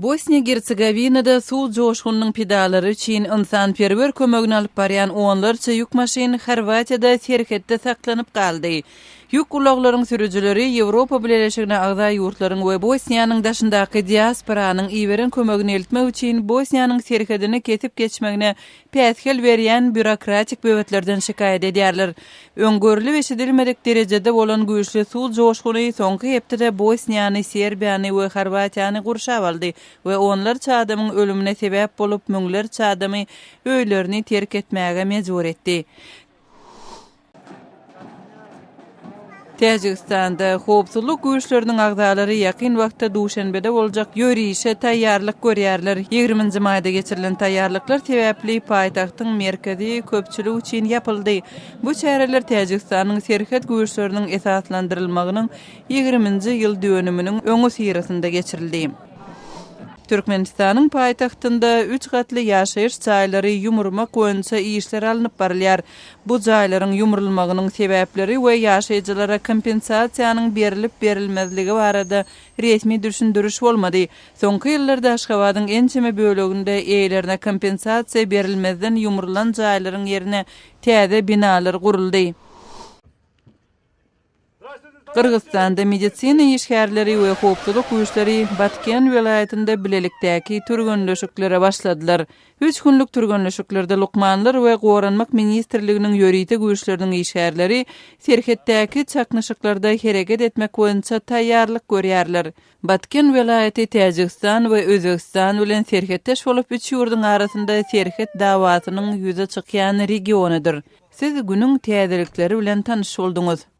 Bosniýa-Gersegowinada suw joşgunynyň pidalary üçin ynsanperwer kömegini alyp barýan onlarça ýük maşyn Horwatiýada serhetde saklanyp galdy. Ýük ulaglaryň sürüjileri Ýewropa Bileleşigine agza ýurtlaryň we Bosniýanyň daşyndaky diasporanyň iberen kömegini eltmek üçin Bosniýanyň serhedini kesip geçmegine päsgel berýän býurokratik böwetlerden şikaýat edýärler. Öň görlüp-eşidilmedik derejede bolan güýçli suw joşguny soňky hepdede Bosniýany, Serbiýany we Horwatiýany gurşap aldy we onlarça adamyň ölümine sebäp bolup, müňlerçe adamy öýlerini terk etmäge mejbur etdi. Täjigistanda howpsuzlyk güýçleriniň agzalary ýakyn wagtda Duşenbede boljak ýörişe taýýarlyk görýärler. Ýigriminji maýda geçirilen taýýarlyklar sebäpli paýtagtyň merkezi köpçülik üçin ýapyldy. Bu çäreler Täjigistanyň serhet güýçleriniň esaslandyrylmagynyň ýigriminji ýyl dönüminiň öňüsyrasynda geçirildi. Türkmenistanyň paýtagtynda üç gatly ýaşaýyş jaýlary ýumurmak boýunça işler alnyp barylýar. Bu jaýlaryň ýumrulmagynyň sebäpleri we ýaşaýjylara kompensasiýanyň berlip-berilmezligi barada resmi düşündiriş bolmady. Soňky ýyllarda Aşgabadyň ençeme böleginde eýelerine kompensasiýa berilmezden ýumrulan jaýlaryň ýerine täze binalar guruldy. Gyrgyzystanda medisina işgärleri we howpsuzlyk güýçleri Batken welaýatynda bilelikdäki türgenleşiklere başladylar. Üç günlük türgenleşiklerde lukmanlar we Goranmak ministrliginiň ýörite güýçleriniň işgärleri serhetdäki çaknyşyklarda hereket etmek boýunça taýýarlyk görýärler. Batken welaýaty Täjigistan we Özbegistan bilen serhetdeş bolup, üç ýurduň arasynda serhet dawasynyň ýüze çykýan regionydyr. Siz günüň täzelikleri bilen tanyş bolduňyz.